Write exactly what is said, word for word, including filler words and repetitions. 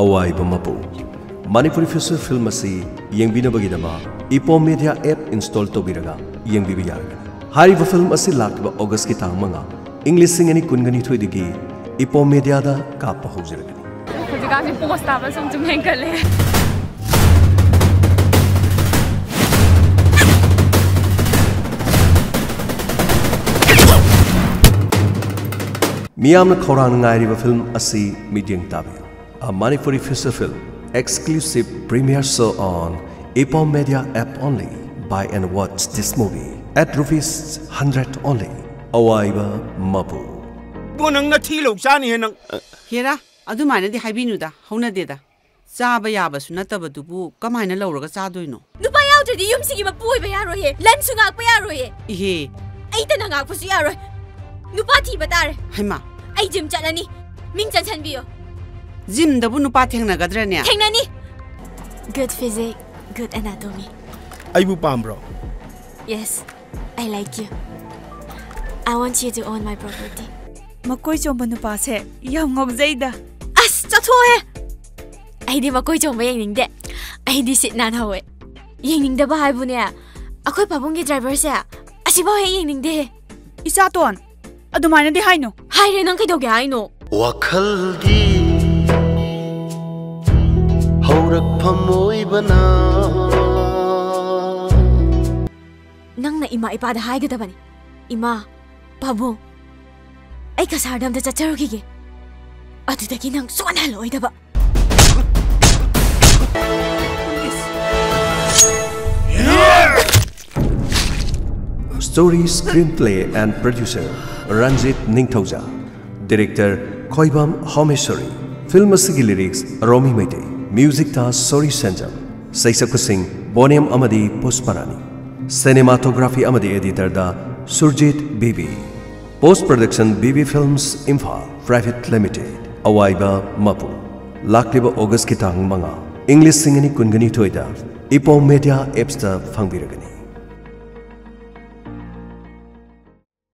ꯑꯋꯥꯏꯕ ꯃꯄꯨ꯫ Manipuri feature film ꯑꯁꯤ ꯌꯦꯡꯕꯤꯅꯕꯒꯤꯗꯃꯛ ꯏꯄꯣꯝ media app install ꯇꯧꯕꯤꯔꯒ ꯌꯦꯡꯕꯤꯕ ꯌꯥꯔꯒꯅꯤ꯫ ꯍꯥꯏꯔꯤꯕ ꯐꯤꯜꯝ ꯑꯁꯤ ꯂꯥꯛꯂꯤꯕ ꯑꯣꯒꯁꯀꯤ ꯇꯥꯡ ꯃꯉꯥ, ꯏꯪ ꯂꯤꯁꯤꯡ ꯑꯅꯤ ꯀꯨꯟꯒ ꯅꯤꯊꯣꯏꯗꯒꯤ ꯏꯄꯣꯝ ꯃꯦꯗꯤꯌꯥꯗ ꯀꯥꯞꯄ ꯍꯧꯖꯔꯒꯅꯤ꯫ ꯍꯧꯖꯤꯛꯀꯥꯟꯁꯤ ꯄꯣꯁ ꯇꯥꯕ ꯁꯨꯝ ꯁꯨꯝ ꯍꯦꯟꯒꯠꯂꯦ꯫ ꯃꯤꯌꯥꯝꯅ ꯈꯧꯔꯥꯡꯅ ꯉꯥꯏꯔꯤꯕ ꯐꯤꯜꯝ ꯑꯁꯤ ꯃꯤꯠꯌꯦꯡ ꯇꯥꯕꯤꯌꯨ꯫ A Manipuri feature film, exclusive premiere show on Ipom Media app only. Buy and watch this movie at rupees hundred only. ꯑꯋꯥꯏꯕ ꯃꯄꯨ꯫ ꯕꯣ, ꯅꯪ ꯅꯊꯤ ꯂꯧ ꯆꯥꯅꯤꯍꯦ ꯅꯪ꯫ ꯍꯦꯔꯥ, ꯑꯗꯨꯃꯥꯏꯅꯗꯤ ꯍꯥꯏꯕꯤꯅꯨꯗ, ꯍꯧꯅꯗꯦꯗ꯫ ꯆꯥꯕ ꯌꯥꯕꯁꯨ ꯅꯠꯇꯕꯗꯨꯕꯨ ꯀꯃꯥꯏꯅ ꯂꯧꯔꯒ ꯆꯥꯗꯣꯏꯅꯣ? ꯅꯨꯄꯥ ꯌꯥꯎꯗ꯭ꯔꯗꯤ ꯌꯨꯝꯁꯤꯒꯤ ꯃꯄꯨ ꯑꯣꯏꯕ ꯌꯥꯔꯣꯏꯌꯦ, ꯂꯟꯁꯨ ꯉꯥꯛꯄ ꯌꯥꯔꯣꯏꯌꯦ꯫ ꯏꯍꯦ꯫ ꯑꯩꯇꯅ ꯉꯥꯛꯄꯁꯨ ꯌꯥꯔꯣꯏ꯫ ꯅꯨꯄꯥ ꯊꯤꯕ ꯇꯥꯔꯦ꯫ ꯍꯩꯃꯥ꯫ ꯑꯩ ꯖꯤꯝ ꯆꯠꯂꯅꯤ꯫ ꯃꯤꯡ ꯆꯟꯁꯟꯕꯤꯌꯣ꯫ ꯖꯤꯝꯗꯕꯨ ꯅꯨꯄꯥ ꯊꯦꯡꯅꯒꯗ꯭ꯔꯅꯦ? ꯊꯦꯡꯅꯅꯤ꯫ Good physique, good anatomy. ꯑꯩꯕꯨ ꯄꯥꯝꯕ꯭ꯔꯣ? Yes, I like you. I want you to own my property. ꯃꯀꯣꯏ ꯆꯣꯝꯕ ꯅꯨꯄꯥꯁꯦ ꯌꯥꯝ ꯉꯥꯎꯖꯩꯗ꯫ ꯑꯁ, ꯆꯠꯊꯣꯛꯑꯣꯍꯦ! ꯑꯩꯗꯤ ꯃꯀꯣꯏ ꯆꯣꯝꯕ ꯌꯦꯡꯅꯤꯡꯗꯦ꯫ ꯑꯩꯗꯤ ꯁꯤꯠ ꯅꯥꯟꯍꯧꯋꯦ꯫ ꯌꯦꯡꯅꯤꯡꯗꯕ ꯍꯥꯏꯕꯨꯅꯦ, ꯑꯩꯈꯣꯏ ꯄꯥꯕꯨꯡꯒꯤ ꯗ꯭ꯔꯥꯏꯚꯔꯁꯦ ꯑꯁꯤꯐꯥꯎ ꯍꯦꯛ ꯌꯦꯡꯅꯤꯡꯗꯦꯍꯦ꯫ ꯏꯆꯥꯇꯣꯟ, ꯑꯗꯨꯃꯥꯏꯅꯗꯤ ꯍꯥꯏꯅꯨ꯫ ꯍꯥꯏꯔꯦ, ꯅꯪ ꯀꯩꯗꯧꯒꯦ ꯍꯥꯏꯅꯣ? ꯋꯥꯈꯜꯗꯤ ꯍꯧꯔꯛꯐꯝ ꯑꯣꯏꯕꯅ꯫ ꯅꯪꯅ ꯏꯃꯥ ꯏꯄꯥꯗ ꯍꯥꯏꯒꯗꯕꯅꯤ, "ꯏꯃꯥ, ꯄꯥꯕꯨꯡ, ꯑꯩ ꯀꯁꯥꯔꯗ ꯑꯝꯇ ꯆꯠꯆꯔꯨꯈꯤꯒꯦ꯫ ꯑꯗꯨꯗꯒꯤ ꯅꯪ ꯁꯨꯛꯍꯟ ꯍꯜꯂꯛꯑꯣꯏꯗꯕ"꯫ Story, screenplay and producer Ranjit Ningthouja. Director Khoibam Homeswori. Film ꯑꯁꯤꯒꯤ ꯂꯤꯔꯤꯛꯁ ꯔꯣꯃꯤ ꯃꯩꯇꯩ꯫ ꯃ꯭ꯌꯨꯖꯤꯛꯇ ꯁꯣꯔꯤ ꯁꯦꯟꯖꯝ꯫ ꯁꯩꯁꯛꯄꯁꯤꯡ ꯕꯣꯅꯤꯌꯝ ꯑꯃꯗꯤ ꯄꯨꯁꯄꯔꯥꯅꯤ꯫ ꯁꯤꯅꯦꯃꯥꯇꯣꯒ꯭ꯔꯥꯐꯤ ꯑꯃꯗꯤ ꯑꯦꯗꯤꯇꯔꯗ Surjit B B. Post production B B films Imphal private limited. ꯑꯋꯥꯏꯕ ꯃꯄꯨ꯫ ꯂꯥꯛꯂꯤꯕ ꯑꯣꯒꯁꯀꯤ ꯇꯥꯡ ꯃꯉꯥ, ꯏꯪ ꯂꯤꯁꯤꯡ ꯑꯅꯤ ꯀꯨꯟꯒ ꯅꯤꯊꯣꯏꯗ ꯏꯄꯣꯝ ꯃꯦꯗꯤꯌꯥ ꯑꯦꯞꯁꯇ ꯐꯪꯕꯤꯔꯒꯅꯤ꯫